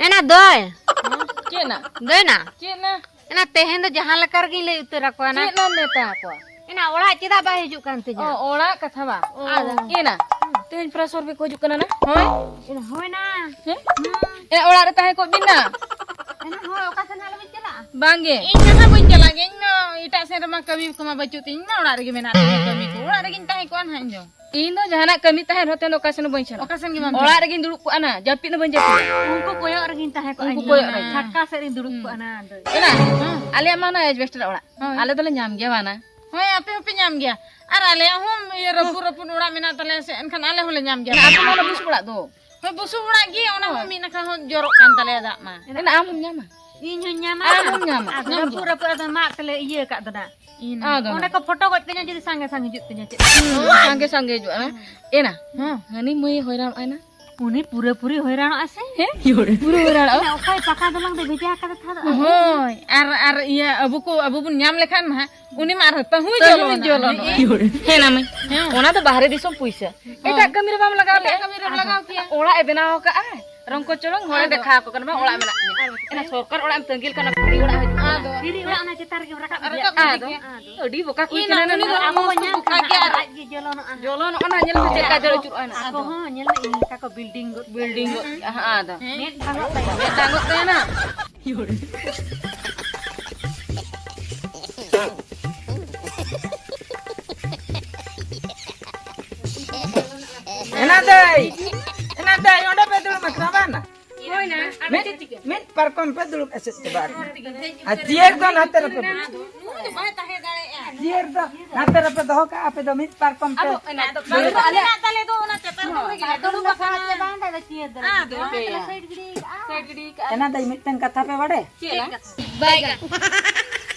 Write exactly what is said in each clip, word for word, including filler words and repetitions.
ᱮᱱᱟ ᱫᱚᱭ᱾ ᱪᱮᱫ ᱱᱟ? ᱫᱚᱭ ᱱᱟ᱾ ᱪᱮᱫ ᱱᱟ? ᱮᱱᱟ ᱛᱮᱦᱮᱧ ᱫᱚ ᱡᱟᱦᱟᱸ ᱞᱮᱠᱟ ᱨᱮᱜᱤᱧ ᱞᱟᱹᱭ ᱩᱛᱟᱹᱨ ᱟᱠᱚᱣᱟ ᱱᱟ᱾ ᱪᱮᱫ ᱱᱟᱢ ᱢᱮᱛᱟ ᱟᱠᱚᱣᱟ? ᱮᱱᱟ ᱚᱲᱟᱜ ᱪᱮᱫᱟᱜ ᱵᱟᱭ ᱦᱤᱡᱩᱜ ᱠᱟᱱ ᱛᱤᱧᱟ? ᱚ, ᱚᱲᱟᱜ ᱠᱟᱛᱷᱟ ᱵᱟ᱾ ᱚ᱾ ᱟᱫᱚ ᱮᱱᱟ ᱛᱮᱦᱮᱧ ᱯᱨᱟᱥᱚᱨ ᱵᱮ ᱠᱚ ᱦᱤᱡᱩᱜ ᱠᱟᱱᱟ ᱱᱟ? ᱦᱳᱭ᱾ ᱮᱱᱟ ᱦᱳᱭ ᱱᱟ᱾ ᱦᱮᱸ? ᱦᱩᱸ᱾ ᱮᱱᱟ ᱚᱲᱟᱜ ᱨᱮ ᱛᱟᱦᱮᱸ ᱠᱚᱜ ᱵᱤᱱ ᱱᱟ᱾ ᱮᱱᱟ ᱦᱳᱭ, ᱚᱠᱟ ᱥᱮᱱ ᱦᱟᱸᱜ ᱞᱮ ᱪᱟᱞᱟᱜᱼᱟ? ᱵᱟᱝᱜᱮ᱾ ᱤᱧ ᱠᱟᱛᱷᱟ ᱵᱟᱹᱧ ᱪᱟᱞᱟᱜ ᱜᱮ, ᱤᱧ ᱫᱚ ᱮᱴᱟᱜ ᱥᱮᱱ ᱨᱮᱢᱟ ᱠᱟᱹᱢᱤ ᱠᱚᱢᱟ ᱵᱟᱹᱪᱩᱜ ᱛᱤᱧ, ᱤᱧ ᱢᱟ ᱚᱲᱟᱜ ᱨᱮᱜᱮ ᱢᱮᱱᱟᱜ ᱛᱤᱧᱟ ᱠᱟᱹᱢᱤ ᱠᱚ, ᱚᱲᱟᱜ ᱨᱮᱜᱤᱧ ᱛᱟᱦᱮᱸ ᱠᱚᱜᱼᱟ ᱱᱟᱦᱟᱜ ᱤᱧ ᱫᱚ᱾ ᱤᱧ ᱫᱚ ᱡᱟᱦᱟᱱᱟᱜ ᱠᱟᱹᱢᱤ ᱛᱟᱦᱮᱱ ᱨᱮᱦᱚᱸ ᱛᱮᱦᱮᱧ ᱫᱚ ᱚᱠᱟ ᱥᱮᱱ ᱦᱚᱸ ᱵᱟᱹᱧ ᱥᱮᱱᱚᱜᱼᱟ᱾ ᱚᱠᱟ ᱥᱮᱱ ᱜᱮ ᱵᱟᱢ ᱚᱲᱟᱜ ᱪᱟᱞᱟᱜᱼᱟ? ᱨᱮᱜᱤᱧ ᱫᱩᱲᱩᱵ ᱠᱚᱜᱼᱟ ᱱᱟ, ᱡᱟᱹᱯᱤᱫ ᱦᱚᱸ ᱵᱟᱹᱧ ᱡᱟᱹᱯᱤᱫᱟ᱾ ᱩᱱᱠᱩ ᱠᱚᱭᱚᱜ ᱨᱮᱜᱤᱧ ᱛᱟᱦᱮᱸ ᱠᱚᱜᱼᱟ ᱩᱱᱠᱩ ᱤᱧ ᱠᱚᱭᱚᱜ ᱦᱚᱸ᱾ ᱨᱮᱜᱮ᱾ ᱪᱷᱟᱴᱠᱟ ᱥᱮᱫ ᱨᱤᱧ ᱫᱩᱲᱩᱵ ᱠᱚᱜᱼᱟ ᱱᱟ ᱟᱫᱚ᱾ ᱮᱱᱟ, ᱦᱩᱸ᱾ ᱟᱞᱮᱭᱟᱜ ᱢᱟ ᱚᱱᱟ ᱮᱡᱵᱮᱥᱴᱟᱨ ᱚᱲᱟᱜ᱾ ᱦᱳᱭ᱾ ᱟᱞᱮ ᱫᱚᱞᱮ ᱧᱟᱢ ᱜᱮᱭᱟ ᱵᱟᱝ ᱱᱟ? ᱦᱳᱭ, ᱟᱯᱮ ᱦᱚᱸᱯᱮ ᱧᱟᱢ ᱜᱮᱭᱟ᱾ ᱟᱨ ᱟᱞᱮᱭᱟᱜ ᱦᱚᱸ ᱤᱭᱟᱹ ᱨᱟᱹᱯᱩᱫ ᱨᱟᱹᱯᱩᱫ ᱚᱲᱟᱜ ᱢᱮᱱᱟᱜ ᱛᱟᱞᱮᱭᱟ ᱥᱮ, ᱮᱱᱠᱷᱟᱱ ᱟᱞᱮ ᱦᱚᱸᱞᱮ ᱧᱟᱢ ᱜᱮᱭᱟ᱾ ᱮᱱᱟ ᱟᱯᱮ ᱢᱟ ᱚᱱᱟ ᱵᱩᱥᱩᱵ ᱚᱲᱟᱜ ᱫᱚ᱾ ᱦᱳᱭ, ᱵᱩᱥᱩᱵ ᱚᱲᱟᱜ ᱜᱮ, ᱚᱱᱟ ᱦᱚᱸ ᱦᱳᱭ᱾ ᱢᱤᱫ ᱱᱟᱠᱷᱟ ᱦᱚᱸ ᱡᱚᱨᱚᱜ ᱠᱟᱱ ᱛᱟᱞᱮᱭᱟ ᱫᱟᱜ ᱢᱟ᱾ ᱮᱱᱟ ᱟᱢ ᱦᱚᱸᱢ ᱧᱟᱢᱟ? ᱤᱧ ᱦᱚᱸᱧ ᱧᱟᱢᱟ᱾ ᱟᱢ ᱦᱚᱸᱢ ᱧᱟᱢᱟ᱾ ᱟᱫᱚ ᱧᱟᱢ ᱨᱟᱹᱯᱩᱫ ᱜᱮᱭᱟ᱾ ᱨᱟᱹᱯᱩᱫ ᱟᱫᱚ ᱢᱟᱜ ᱛᱮᱞᱮ ᱤᱭᱟᱹ ᱟᱠᱟᱫ ᱫᱚ ᱱᱟ᱾ ᱤᱱᱟᱹ᱾ ᱟᱫᱚ ᱚᱸᱰᱮ ᱱᱟ᱾ ᱠᱚ ᱯᱷᱳᱴᱳ ᱜᱚᱡ ᱛᱤᱧᱟ, ᱡᱩᱫᱤ ᱥᱟᱸᱜᱮ ᱥᱟᱸᱜᱮ ᱦᱤᱡᱩᱜ ᱛᱤᱧᱟ ᱪᱮᱫ? ᱦᱩᱸ, ᱥᱟᱸᱜᱮ ᱥᱟᱸᱜᱮ ᱦᱤᱡᱩᱜᱼᱟ ᱱᱟ᱾ ᱦᱩᱸ᱾ ᱮᱱᱟ, ᱦᱩᱸ᱾ ᱦᱟᱹᱱᱤ ᱢᱟᱹᱭ ᱦᱚᱭᱨᱟᱱᱚᱜᱼᱟᱭ ᱱᱟ᱾ ᱩᱱᱤ ᱯᱩᱨᱟᱹ ᱯᱩᱨᱤ ᱦᱚᱭᱨᱟᱱᱚᱜᱼᱟ ᱥᱮ? ᱦᱮᱸ? ᱯᱩᱨᱟᱹ ᱦᱚᱭᱨᱟᱱᱚᱜᱼᱟ? ᱚᱱᱟ ᱚᱠᱚᱭ ᱯᱟᱠᱟ ᱫᱚᱞᱟᱝ ᱫᱚ ᱵᱷᱮᱡᱟ ᱟᱠᱟᱫᱟ ᱛᱷᱟ ᱫᱚ? ᱦᱳᱭ, ᱟᱨ, ᱟᱨ ᱤᱭᱟᱹ ᱟᱵᱚ ᱠᱚ, ᱟᱵᱚ ᱵᱚᱱ ᱧᱟᱢ ᱞᱮᱠᱷᱟᱱ ᱢᱟ ᱦᱟᱸᱜ, ᱩᱱᱤ ᱢᱟ ᱟᱨᱦᱚᱸ ᱛᱟᱹᱦᱩᱭ ᱛᱟᱹᱦᱩᱭ ᱡᱚᱞᱚᱱᱟ᱾ ᱡᱚᱞᱚᱱᱟ᱾ ᱦᱮᱸ, ᱦᱮᱸ, ᱱᱟ ᱢᱟᱹᱭ᱾ ᱦᱮᱸ᱾ ᱚᱱᱟ ᱫᱚ ᱵᱟᱦᱨᱮ ᱫᱤᱥᱚᱢ ᱯᱩᱭᱥᱟᱹ᱾ ᱦᱳᱭ᱾ ᱮᱴᱟᱜ ᱠᱟᱹᱢᱤ ᱨᱮ ᱵᱟᱢ ᱞᱟᱜᱟᱣ ᱮᱴᱟᱜ ᱞᱮᱜᱼᱟ? ᱠᱟᱹᱢᱤ ᱨᱮᱢ ᱞᱟᱜᱟᱣ ᱠᱮᱭᱟ᱾ ᱚᱲᱟᱜ ᱮ ᱵᱮᱱᱟᱣ ᱟᱠᱟᱫᱼᱟ, ᱨᱚᱝ ᱠᱚ ᱪᱚᱲᱚᱝ, ᱦᱚᱲᱮ ᱟᱫᱚ᱾ ᱫᱮᱠᱷᱟᱣ ᱟᱠᱚ ᱠᱟᱱᱟ, ᱵᱟᱝ ᱚᱲᱟᱜ ᱢᱮᱱᱟᱜ ᱛᱤᱧᱟ᱾ ᱟᱨ ᱮᱱᱟ ᱥᱚᱨᱠᱟᱨ ᱚᱲᱟᱜ ᱮᱢ ᱛᱟᱺᱜᱤ ᱞᱮᱠᱷᱟᱱ ᱚᱱᱟ ᱠᱩᱲᱤ ᱚᱲᱟᱜ ᱦᱤᱡᱩᱜ ᱠᱟᱱᱟ᱾ ᱟᱫᱚ᱾ ᱫᱷᱤᱨᱤ ᱚᱲᱟᱜ ᱚᱱᱟ ᱪᱮᱛᱟᱱ ᱨᱮᱜᱮᱢ ᱨᱟᱠᱟᱵ ᱨᱟᱠᱟᱵ ᱤᱫᱤᱭᱟ᱾ ᱤᱫᱤ ᱟᱫᱚ᱾ ᱜᱮᱭᱟ᱾ ᱟᱹᱰᱤ ᱵᱚᱠᱟ ᱠᱩᱲᱤ ᱤᱧ ᱠᱟᱱᱟ ᱟᱢ ᱱᱩᱭ᱾ ᱫᱚ ᱟᱵᱚ ᱵᱚᱱ ᱧᱟᱢ ᱠᱷᱟᱱ ᱟᱡ ᱜᱮ ᱡᱚᱞᱚᱱᱚᱜᱼᱟ᱾ ᱡᱚᱞᱚᱱᱚᱜᱼᱟ ᱱᱟ, ᱧᱮᱞ ᱢᱮ ᱪᱮᱫ ᱞᱮᱠᱟ ᱡᱚᱞᱚ ᱟᱹᱪᱩᱨᱚᱜᱼᱟ ᱱᱟ᱾ ᱟᱠᱚ ᱟᱫᱚ᱾ ᱦᱚᱸ ᱧᱮᱞ ᱢᱮ, ᱤᱧ ᱞᱮᱠᱟ ᱠᱚ building ᱜᱚᱫ᱾ Building ᱜᱚᱫ ᱠᱮᱜᱼᱟ, ᱦᱮᱸ, ᱟᱫᱚ᱾ ᱢᱮᱫ ᱵᱷᱟᱸᱜᱚᱜ ᱛᱟᱭᱟ᱾ ᱢᱮᱫ ᱵᱷᱟᱸᱜᱚᱜ ᱛᱟᱭᱟ ᱱᱟ᱾ ᱮᱱᱟ ᱫᱟᱹᱭ, ᱮᱱᱟ ᱫᱟᱹᱭ, ᱚᱸᱰᱮ ᱯᱮ ᱫᱩᱲᱩᱵ ᱟᱠᱟᱱᱟ ᱵᱟᱝ? ᱦᱳᱭ ᱱᱟ, ᱟᱫᱚ ᱢᱤᱫ, ᱪᱮᱫ ᱪᱤᱠᱟᱹ? ᱢᱤᱫ ᱯᱟᱨᱠᱚᱢ ᱯᱮ ᱫᱩᱲᱩᱵ ᱮᱥᱮᱫ ᱪᱟᱵᱟ ᱟᱠᱟᱱᱟ᱾ ᱟᱨ chair ᱫᱚ ᱱᱟᱛᱮ ᱨᱮᱯᱮ ᱫᱚᱦᱚ᱾ ᱱᱩᱭ ᱫᱚ ᱵᱟᱭ ᱛᱟᱦᱮᱸ ᱫᱟᱲᱮᱭᱟᱜᱼᱟ᱾ Chair ᱫᱚ ᱱᱟᱛᱮ ᱨᱮᱯᱮ ᱫᱚᱦᱚ ᱠᱟᱜᱼᱟ, ᱟᱯᱮ ᱫᱚ ᱢᱤᱫ ᱯᱟᱨᱠᱚᱢ ᱯᱮ ᱟᱫᱚ ᱚᱱᱟ ᱫᱩᱲᱩᱵ ᱫᱚ ᱟᱞᱮ ᱢᱮᱱᱟᱜ ᱛᱟᱞᱮ ᱫᱚ, ᱚᱱᱟ ᱪᱮᱛᱟᱱ ᱨᱮ ᱜᱮ ᱦᱟᱸᱜ ᱫᱩᱲᱩᱵ ᱟᱠᱟᱱᱟ᱾ ᱟᱫᱚ ᱟᱫᱚ ᱥᱟᱭᱤᱰ ᱜᱤᱰᱤ ᱠᱟᱜᱼᱟ᱾ ᱥᱟᱭᱤᱰ ᱜᱤᱰᱤ ᱠᱟᱜᱼᱟ᱾ ᱮᱱᱟ ᱫᱟᱹᱭ, ᱢᱤᱫᱴᱟᱝ ᱠᱟᱛᱷᱟ ᱯᱮ ᱵᱟᱲᱟᱭᱟ? ᱪᱮᱫ ᱞᱮᱠᱟ? ᱵᱟᱭ ᱜᱟᱱ᱾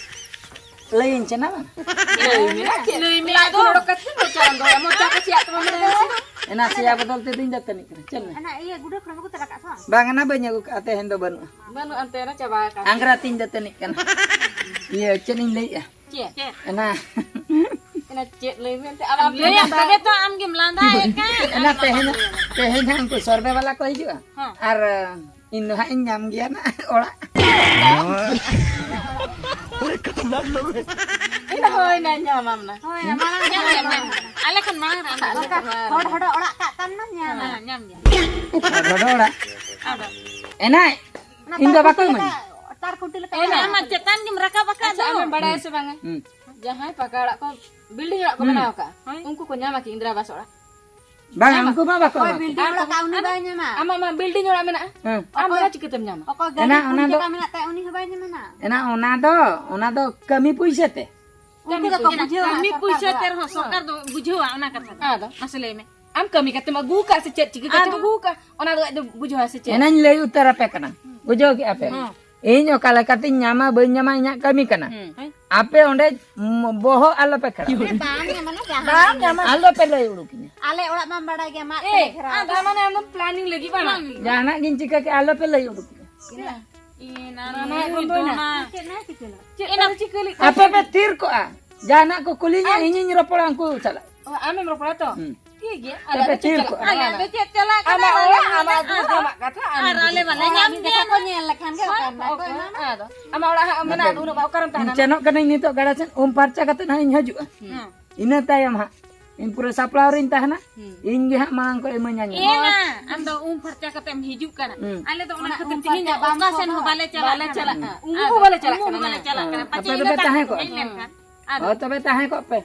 ᱞᱟᱹᱭᱟᱹᱧ ᱪᱮ ᱱᱟ ᱵᱟᱝ? ᱞᱟᱹᱭ ᱢᱮ᱾ ᱪᱮᱫ ᱞᱟᱹᱭ ᱢᱮ? ᱟᱫᱚ ᱚᱰᱚᱠ ᱠᱟᱛᱮ ᱢᱚᱪᱟ ᱨᱮᱢ ᱫᱚᱦᱚᱭᱟ, ᱢᱚᱪᱟ ᱠᱚ ᱥᱮᱭᱟᱜ ᱛᱟᱢᱟ ᱢᱟᱱᱮ᱾ ᱮᱱᱟ ᱥᱮᱭᱟ ᱵᱚᱫᱚᱞ ᱛᱮ ᱫᱩᱧ ᱫᱟᱹᱛᱟᱹᱱᱤᱜ ᱠᱟᱱᱟ᱾ ᱪᱮᱫ ᱢᱮ? ᱚᱱᱟ ᱤᱭᱟᱹ ᱜᱩᱰᱟᱹ ᱠᱷᱚᱱ ᱵᱟᱠᱚ ᱛᱟᱨᱟ ᱠᱟᱜ ᱛᱚ? ᱵᱟᱝ, ᱮᱱᱟ ᱵᱟᱹᱧ ᱟᱹᱜᱩ ᱠᱟᱜᱼᱟ, ᱛᱮᱦᱮᱧ ᱫᱚ ᱵᱟᱹᱱᱩᱜᱼᱟ᱾ ᱵᱟᱹᱱᱩᱜ ᱟᱱᱛᱮ ᱨᱮ ᱪᱟᱵᱟ ᱟᱠᱟᱱ᱾ ᱟᱝᱜᱽᱨᱟ ᱛᱤᱧ ᱫᱟᱹᱛᱟᱹᱱᱤᱜ ᱠᱟᱱᱟ᱾ ᱤᱭᱟᱹ, ᱪᱮᱫ ᱤᱧ ᱞᱟᱹᱭᱮᱜᱼᱟ? ᱪᱮᱫ? ᱪᱮᱫ? ᱮᱱᱟ᱾ ᱪᱮᱫ ᱞᱟᱹᱭ ᱢᱮᱱᱛᱮ ᱟᱢ ᱞᱟᱹᱭᱟ, ᱛᱚᱵᱮ ᱛᱚ ᱟᱢ ᱜᱮᱢ ᱞᱟᱸᱫᱟᱭᱮᱫ ᱠᱟᱱ᱾ ᱚᱱᱟ ᱛᱮᱦᱮᱧ, ᱛᱮᱦᱮᱧ ᱦᱟᱸᱜ ᱩᱱᱠᱩ ᱥᱚᱨᱵᱮ ᱵᱟᱞᱟ ᱠᱚ ᱦᱤᱡᱩᱜᱼᱟ᱾ ᱦᱮᱸ᱾ ᱟᱨ ᱤᱧ ᱫᱚ ᱦᱟᱸᱜ ᱤᱧ ᱧᱟᱢ ᱜᱮᱭᱟ ᱱᱟᱜ ᱚᱲᱟᱜ᱾ ᱤᱧ ᱫᱚ ᱦᱳᱭ ᱱᱟ, ᱧᱟᱢᱟᱢ ᱱᱟ᱾ ᱦᱳᱭ, ᱢᱟᱲᱟᱝ ᱧᱟᱢ ᱜᱮᱭᱟ, ᱧᱟᱢ ᱜᱮᱭᱟ᱾ ᱟᱞᱮ ᱠᱷᱚᱱ ᱢᱟᱲᱟᱝ ᱨᱮ ᱟᱢ ᱫᱚ᱾ ᱦᱚᱲ ᱦᱚᱲ ᱚᱲᱟᱜ ᱠᱟᱜ ᱛᱟᱢ ᱱᱟ, ᱧᱟᱢ᱾ ᱦᱮᱸ, ᱧᱟᱢ ᱜᱮᱭᱟ᱾ ᱵᱷᱚᱰᱚ ᱚᱲᱟᱜ᱾ ᱟᱫᱚ ᱮᱱᱟᱭ, ᱚᱱᱟ ᱤᱧ ᱫᱚ ᱛᱟᱨ ᱵᱟᱠᱚ ᱠᱩᱴᱤ ᱮᱢᱟᱹᱧ᱾ ᱞᱮᱠᱟ, ᱛᱟᱨ ᱠᱩᱴᱤ ᱞᱮᱠᱟ ᱮᱱᱟ ᱧᱟᱢ ᱟᱢᱟᱜ ᱠᱟᱫᱟ᱾ ᱪᱮᱛᱟᱱ ᱜᱮᱢ ᱨᱟᱠᱟᱵ ᱟᱠᱟᱫ ᱟᱪᱪᱷᱟ, ᱫᱚ᱾ ᱟᱢᱮᱢ ᱵᱟᱲᱟᱭᱟ ᱥᱮ ᱵᱟᱝᱟ? ᱦᱩᱸ᱾ ᱡᱟᱦᱟᱸᱭ ᱯᱟᱠᱟ ᱚᱲᱟᱜ ᱠᱚ ᱵᱤᱞᱰᱤᱝ ᱚᱲᱟᱜ ᱠᱚ ᱦᱩᱸ᱾ ᱵᱮᱱᱟᱣ ᱟᱠᱟᱫ, ᱦᱳᱭ᱾ ᱩᱱᱠᱩ ᱠᱚ ᱧᱟᱢᱟ ᱠᱤ ᱤᱱᱫᱨᱟ ᱟᱵᱟᱥ ᱚᱲᱟᱜ? ᱵᱟᱝ, ᱧᱟᱢᱟ᱾ ᱩᱱᱠᱩ ᱢᱟ ᱵᱟᱠᱚ ᱚᱠᱚᱭ ᱮᱢᱟ᱾ ᱵᱤᱞᱰᱤᱝ ᱚᱲᱟᱜ ᱠᱟᱜ, ᱩᱱᱤ ᱵᱟᱭ ᱧᱟᱢᱟ᱾ ᱟᱢᱟᱜ ᱢᱟ ᱵᱤᱞᱰᱤᱝ ᱚᱲᱟᱜ ᱢᱮᱱᱟᱜᱼᱟ᱾ ᱦᱮᱸ᱾ ᱟᱢ ᱚᱠᱚᱭ ᱚᱱᱟ ᱪᱤᱠᱟᱹᱛᱮᱢ ᱧᱟᱢᱟ? ᱚᱠᱚᱭ ᱚᱱᱟ, ᱜᱟᱹᱰᱤ ᱚᱱᱟ ᱠᱩᱧ ᱫᱚ ᱪᱟᱠᱟ ᱢᱮᱱᱟᱜ ᱛᱟᱭ, ᱩᱱᱤ ᱦᱚᱸ ᱵᱟᱭ ᱧᱟᱢᱟ᱾ ᱮᱱᱟ ᱚᱱᱟ ᱫᱚ, ᱚᱱᱟ ᱫᱚ ᱠᱟᱹᱢᱤ ᱯᱩᱭᱥᱟᱹ ᱛᱮ᱾ ᱩᱱᱠᱩ ᱫᱚᱠᱚ ᱵᱩᱡᱷᱟᱹᱣᱟ ᱠᱟᱹᱢᱤ ᱥᱚᱨᱠᱟᱨ ᱯᱩᱭᱥᱟᱹ ᱫᱚ᱾ ᱛᱮ ᱨᱮᱦᱚᱸ ᱥᱚᱨᱠᱟᱨ ᱫᱚ ᱵᱩᱡᱷᱟᱹᱣᱟ ᱚᱱᱟ ᱠᱟᱛᱷᱟ ᱫᱚ᱾ ᱟᱫᱚ? ᱢᱟᱥᱮ ᱞᱟᱹᱭ ᱢᱮ᱾ ᱟᱢ ᱠᱟᱹᱢᱤ ᱠᱟᱛᱮᱢ ᱟᱹᱜᱩ ᱟᱠᱟᱫ ᱥᱮ ᱪᱮᱫ? ᱪᱤᱠᱟᱹ ᱠᱟᱛᱮᱢ ᱟᱫᱚ? ᱟᱹᱜᱩ ᱟᱠᱟᱫ? ᱚᱱᱟ ᱫᱚ ᱟᱡ ᱫᱚ ᱵᱩᱡᱷᱟᱹᱣᱟ ᱥᱮ ᱪᱮᱫ? ᱮᱱᱟᱧ ᱞᱟᱹᱭ ᱩᱛᱟᱹᱨ ᱟᱯᱮ ᱠᱟᱱᱟ᱾ ᱵᱩᱡᱷᱟᱹᱣ ᱠᱮᱜᱼᱟ ᱯᱮ? ᱦᱮᱸ᱾ ᱤᱧ ᱚᱠᱟ ᱞᱮᱠᱟᱛᱤᱧ ᱧᱟᱢᱟ ᱵᱟᱹᱧ ᱧᱟᱢᱟ ᱤᱧᱟᱹᱜ ᱠᱟᱹᱢᱤ ᱠᱟᱱᱟ᱾ ᱦᱮᱸ᱾ ᱟᱯᱮ ᱚᱸᱰᱮ ᱢ-, ᱵᱚᱦᱚᱜ ᱟᱞᱚ ᱯᱮ ᱠᱷᱟᱲᱟᱣᱟ᱾ ᱵᱟᱢ ᱧᱟᱢᱟ ᱱᱟ ᱡᱟᱦᱟᱸ ᱵᱟᱢ ᱜᱮ᱾ ᱧᱟᱢᱟ᱾ ᱟᱞᱚ ᱯᱮ ᱞᱟᱹᱭ ᱩᱰᱩᱠᱤᱧᱟ᱾ ᱟᱞᱮ ᱚᱲᱟᱜ ᱢᱟᱢ ᱵᱟᱲᱟᱭ ᱜᱮᱭᱟ, ᱢᱟᱫ ᱮ, ᱛᱮᱞᱮ ᱜᱷᱮᱨᱟᱣ ᱟᱫᱚ ᱟᱠᱟᱫ᱾ ᱢᱟᱱᱮ ᱟᱢ ᱫᱚ planning ᱞᱟᱹᱜᱤᱫ ᱵᱟᱝ? ᱡᱟᱦᱟᱱᱟᱜ ᱜᱤᱧ ᱪᱤᱠᱟᱹ ᱠᱮᱜᱼᱟ, ᱟᱞᱚ ᱯᱮ ᱞᱟᱹᱭ ᱩᱰᱩᱠᱤᱧᱟ᱾ ᱮ, ᱱᱟ, ᱱᱟ, ᱱᱩᱭ ᱱᱟ, ᱫᱚ ᱱᱟ᱾ ᱱᱟ᱾ ᱪᱮᱫ ᱱᱟᱭ ᱪᱤᱠᱟᱹ ᱱᱟ? ᱪᱮᱫ ᱮᱱᱟ? ᱛᱟᱢ ᱪᱤᱠᱟᱹ ᱞᱮᱫ ᱟᱯᱮ ᱛᱟᱦᱮᱸᱫ? ᱯᱮ ᱛᱷᱤᱨ ᱠᱚᱜᱼᱟ, ᱡᱟᱦᱟᱱᱟᱜ ᱠᱚ ᱠᱩᱞᱤᱧᱟ, ᱟᱢ ᱤᱧᱤᱧ ᱨᱚᱯᱚᱲᱟ ᱩᱱᱠᱩ ᱥᱟᱞᱟᱜ᱾ ᱚ, ᱟᱢᱮᱢ ᱨᱚᱯᱚᱲᱟ ᱛᱚ? ᱦᱩᱸ᱾ ᱴᱷᱤᱠ ᱜᱮᱭᱟ, ᱟᱯᱮ ᱟᱞᱮᱭᱟᱜ ᱫᱚ ᱯᱮ ᱪᱮᱫ ᱛᱷᱤᱨ ᱪᱟᱞᱟᱜ ᱠᱚᱜᱼᱟ᱾ ᱠᱟᱱᱟ? ᱟᱞᱮᱭᱟᱜ ᱫᱚ ᱪᱮᱫ ᱪᱟᱞᱟᱜ ᱠᱟᱱᱟ? ᱟᱢᱟᱜ ᱚᱲᱟᱜ, ᱟᱢᱟᱜ ᱫᱩᱣᱟᱹᱨ, ᱟᱢᱟᱜ ᱠᱟᱛᱷᱟ, ᱟᱢ ᱟᱨ ᱟᱞᱮ ᱵᱟᱞᱮ ᱧᱟᱢ ᱢᱤᱫ ᱠᱟᱛᱷᱟ ᱠᱚ ᱧᱮᱞ ᱞᱮᱠᱷᱟᱱ ᱜᱮ ᱚᱠᱟ ᱨᱮᱱᱟᱜ ᱠᱚ ᱮᱢᱟᱢᱟ? ᱟᱫᱚ ᱟᱢᱟᱜ ᱚᱲᱟᱜ ᱦᱟᱸᱜ ᱢᱮᱱᱟᱜ, ᱟᱫᱚ ᱩᱱᱟᱹᱜ ᱵᱟ-, ᱚᱠᱟᱨᱮᱢ ᱛᱟᱦᱮᱱᱟ? ᱥᱮᱱᱚᱜ ᱠᱟᱹᱱᱟᱹᱧ ᱱᱤᱛᱚᱜ ᱜᱟᱰᱟ ᱥᱮᱱ, ᱩᱢ ᱯᱷᱟᱨᱪᱟ ᱠᱟᱛᱮ ᱦᱟᱸᱜ ᱤᱧ ᱦᱤᱡᱩᱜᱼᱟ᱾ ᱦᱩᱸ᱾ ᱤᱱᱟᱹ ᱛᱟᱭᱚᱢ ᱦᱟᱸᱜ ᱤᱧ ᱯᱩᱨᱟᱹ ᱥᱟᱯᱲᱟᱣ ᱨᱤᱧ ᱛᱟᱦᱮᱱᱟ᱾ ᱦᱩᱸ᱾ ᱤᱧ ᱜᱮ ᱦᱟᱸᱜ ᱢᱟᱲᱟᱝ ᱠᱚ ᱤᱢᱟᱹᱧᱟ ᱧᱮᱞ᱾ ᱮ ᱢᱟ, ᱟᱢ ᱫᱚ ᱩᱢ ᱯᱷᱟᱨᱪᱟ ᱠᱟᱛᱮᱢ ᱦᱤᱡᱩᱜ ᱠᱟᱱᱟ᱾ ᱦᱩᱸ᱾ ᱟᱞᱮ ᱫᱚ ᱚᱱᱟ ᱚᱱᱟ ᱠᱷᱟᱹᱛᱤᱨ ᱩᱢ ᱛᱮᱜᱮ ᱯᱷᱟᱨᱪᱟ ᱚᱠᱟ ᱵᱟᱝ ᱥᱮᱱ ᱦᱚᱸ ᱠᱚ ᱵᱟᱞᱮ ᱪᱟᱞᱟᱜ ᱵᱟᱞᱮ ᱠᱟᱱᱟ᱾ ᱪᱟᱞᱟᱜᱼᱟ᱾ ᱦᱩᱸ᱾ ᱩᱢᱩᱜ ᱦᱚᱸ ᱵᱟᱞᱮ ᱪᱟᱞᱟᱜ ᱩᱢᱩᱜ ᱠᱟᱱᱟ᱾ ᱦᱚᱸ ᱵᱟᱞᱮ ᱪᱟᱞᱟᱜ ᱦᱮᱸ᱾ ᱠᱟᱱᱟ᱾ ᱟᱯᱮ ᱯᱟᱪᱮ ᱫᱚᱯᱮ ᱤᱱᱟᱹ ᱛᱟᱦᱮᱸ ᱠᱟᱨᱚᱱ ᱠᱚᱜᱼᱟ᱾ ᱦᱮᱡ ᱞᱮᱱᱠᱷᱟᱱ᱾ ᱟᱫᱚ ᱦᱳᱭ, ᱛᱚᱵᱮ ᱛᱟᱦᱮᱸ ᱠᱚᱜ ᱯᱮ᱾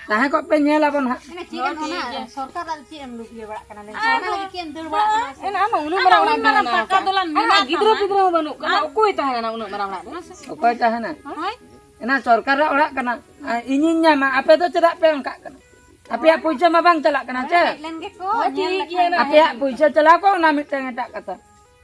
ᱛᱟᱦᱮᱸ ᱠᱚᱜ ᱯᱮ, ᱧᱮᱞ ᱟᱵᱚᱱ ᱦᱟᱸᱜ᱾ ᱮᱱᱟ ᱪᱮᱫ ᱦᱳᱭ, ᱮᱢ ᱚᱱᱟ ᱴᱷᱤᱠ ᱜᱮᱭᱟ᱾ ᱥᱚᱨᱠᱟᱨ ᱟᱨ ᱪᱮᱫ ᱮᱢ ᱞᱩᱴ ᱤᱭᱟᱹ ᱵᱟᱲᱟᱜ ᱠᱟᱱᱟ ᱞᱟᱹᱭ ᱢᱮ? ᱟᱫᱚ ᱚᱱᱟ ᱞᱟᱹᱜᱤᱫ ᱪᱮᱫ ᱮᱢ ᱫᱟᱹᱲ ᱵᱟᱲᱟᱜ ᱠᱟᱱᱟ? ᱮᱱᱟ ᱟᱢᱟᱜ ᱩᱱᱟᱹᱜ ᱟᱢᱟᱜ ᱢᱟᱨᱟᱝ ᱩᱱᱟᱹᱜ ᱚᱲᱟᱜ ᱢᱟᱨᱟᱝ ᱢᱮᱱᱟᱜᱼᱟ᱾ ᱯᱟᱠᱟ ᱫᱚᱞᱟᱱ ᱟᱢᱟᱜ ᱢᱮᱱᱟᱜ ᱜᱤᱫᱽᱨᱟᱹ ᱛᱟᱢᱟ᱾ ᱯᱤᱫᱽᱨᱟᱹ ᱦᱚᱸ ᱵᱟᱹᱱᱩᱜ ᱠᱚᱣᱟ᱾ ᱟᱨ ᱚᱠᱚᱭ ᱛᱟᱦᱮᱱᱟ ᱚᱱᱟ ᱩᱱᱟᱹᱜ ᱢᱟᱨᱟᱝ ᱚᱲᱟᱜ ᱨᱮ? ᱦᱳᱭ᱾ ᱮᱱᱟ ᱥᱚᱨᱠᱟᱨᱟᱜ ᱚᱲᱟᱜ ᱠᱟᱱᱟ, ᱟᱨ ᱤᱧᱤᱧ ᱧᱟᱢᱟ, ᱟᱯᱮ ᱫᱚ ᱪᱮᱫᱟᱜ ᱯᱮ ᱚᱱᱠᱟᱜ ᱠᱟᱱᱟ? ᱟᱯᱮᱭᱟᱜ ᱯᱩᱭᱥᱟᱹ ᱢᱟ ᱵᱟᱝ ᱪᱟᱞᱟᱜ ᱠᱟᱱᱟ ᱪᱮ? ᱦᱮᱡ ᱞᱮᱱ ᱜᱮᱠᱚ, ᱦᱳᱭ, ᱧᱮᱞ ᱴᱷᱤᱠ ᱞᱮᱠᱷᱟᱱ ᱜᱮᱭᱟ, ᱜᱮ᱾ ᱟᱯᱮᱭᱟᱜ ᱯᱩᱭᱥᱟᱹ ᱪᱟᱞᱟᱣ ᱠᱚᱜ, ᱚᱱᱟ ᱢᱤᱫᱴᱟᱝ ᱮᱴᱟᱜ ᱠᱟᱛᱷᱟ᱾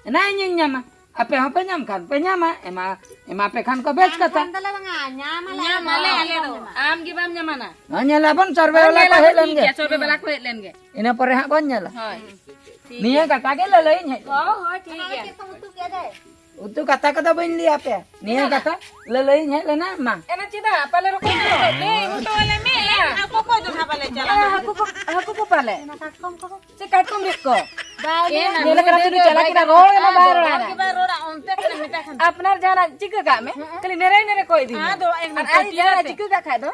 ᱮᱱᱟ ᱤᱧᱤᱧ ᱧᱟᱢᱟ, ᱟᱯᱮ ᱦᱚᱸᱯᱮ ᱧᱟᱢ ᱠᱷᱟᱱ ᱯᱮ ᱧᱟᱢᱟ, ᱮᱢᱟ, ᱮᱢᱟ ᱯᱮ ᱠᱷᱟᱱ ᱠᱚ ᱵᱮᱥ ᱧᱟᱢ ᱠᱟᱛᱷᱟ᱾ ᱠᱷᱟᱱ ᱫᱚᱞᱮ ᱵᱟᱝᱟ, ᱧᱟᱢ ᱟᱞᱮ, ᱧᱟᱢ ᱟᱞᱮ ᱟᱞᱮ ᱫᱚ᱾ ᱟᱢ ᱜᱮ ᱵᱟᱢ ᱧᱟᱢᱟ ᱱᱟ᱾ ᱦᱚᱸ, ᱧᱮᱞ ᱟᱵᱚᱱ ᱥᱚᱨᱵᱮ ᱦᱚᱸ, ᱵᱟᱞᱟ ᱧᱮᱞ ᱠᱚ ᱟᱵᱚᱱ, ᱦᱮᱡ ᱞᱮᱱ ᱴᱷᱤᱠ ᱜᱮ᱾ ᱜᱮᱭᱟ, ᱥᱚᱨᱵᱮ ᱵᱟᱞᱟ ᱠᱚ ᱦᱮᱡ ᱞᱮᱱ ᱜᱮ᱾ ᱤᱱᱟᱹ ᱯᱚᱨᱮ ᱦᱟᱸᱜ ᱵᱚᱱ ᱧᱮᱞᱟ᱾ ᱦᱳᱭ᱾ ᱴᱷᱤᱠ ᱱᱤᱭᱟᱹ ᱜᱮᱭᱟ᱾ ᱠᱟᱛᱷᱟ ᱜᱮ ᱞᱟᱹᱞᱟᱹᱭᱤᱧ ᱦᱮᱡ ᱞᱮᱱᱟ᱾ ᱦᱳᱭ, ᱦᱳᱭ, ᱴᱷᱤᱠ ᱚᱱᱟ ᱜᱮᱭᱟ᱾ ᱪᱮᱫ ᱠᱚᱢ ᱩᱛᱩ ᱠᱮᱫᱟ ᱫᱟᱹᱭ? ᱩᱛᱩ ᱠᱟᱛᱷᱟ ᱠᱚᱫᱚ ᱵᱟᱹᱧ ᱞᱟᱹᱭ ᱟᱯᱮᱭᱟ᱾ ᱱᱤᱭᱟᱹ ᱠᱟᱛᱷᱟ ᱞᱟᱹᱞᱟᱹᱭᱤᱧ ᱦᱮᱡ ᱞᱮᱱᱟ, ᱢᱟ᱾ ᱮᱱᱟ ᱪᱮᱫᱟᱜ? ᱯᱟᱞᱮ ᱨᱚᱠᱚᱡ ᱫᱚ ᱞᱟᱹᱭ ᱦᱚᱴᱚ ᱟᱞᱮ ᱢᱮ᱾ ᱦᱟᱹᱠᱩ ᱠᱚ ᱫᱚ ᱱᱟᱦᱟᱜ ᱵᱟᱞᱮ ᱪᱟᱞᱟᱜᱼᱟ᱾ ᱦᱟᱹᱠᱩ ᱠᱚ, ᱦᱟᱹᱠᱩ ᱠᱚ ᱯᱟᱞᱮ᱾ ᱥᱮ ᱠᱟᱴᱠᱚᱢ ᱨᱤᱫ ᱠᱚ? ᱵᱟᱭ ᱮ, ᱢᱮᱱᱟ, ᱧᱮᱞ ᱠᱟᱱᱟ, ᱱᱩᱭ ᱛᱩᱞᱩᱡ ᱫᱚ ᱪᱟᱞᱟᱜ ᱵᱟᱭ ᱠᱟᱱᱟ, ᱨᱚᱲ ᱜᱮ ᱵᱟᱭ ᱨᱚᱲᱟ᱾ ᱨᱚᱲ ᱜᱮ ᱵᱟᱭ ᱨᱚᱲᱟ, ᱚᱱᱛᱮ ᱠᱷᱚᱱᱮ ᱢᱮᱛᱟ ᱠᱷᱟᱱ᱾ ᱟᱯᱱᱟᱨ ᱡᱟᱦᱟᱱᱟᱜ ᱪᱤᱠᱟᱹ ᱠᱟᱜ ᱢᱮ, ᱦᱮᱸ᱾ ᱠᱷᱟᱹᱞᱤ ᱱᱮᱨᱮ ᱱᱮᱨᱮ ᱠᱚᱭ ᱤᱫᱤ ᱢᱮ᱾ ᱟᱫᱚ ᱮᱠᱫᱚᱢ ᱟᱨ ᱟᱡ ᱯᱟᱹᱛᱭᱟᱹᱣ ᱡᱟᱦᱟᱱᱟᱜ ᱛᱮ᱾ ᱪᱤᱠᱟᱹ ᱠᱟᱜ ᱠᱷᱟᱡ ᱫᱚ?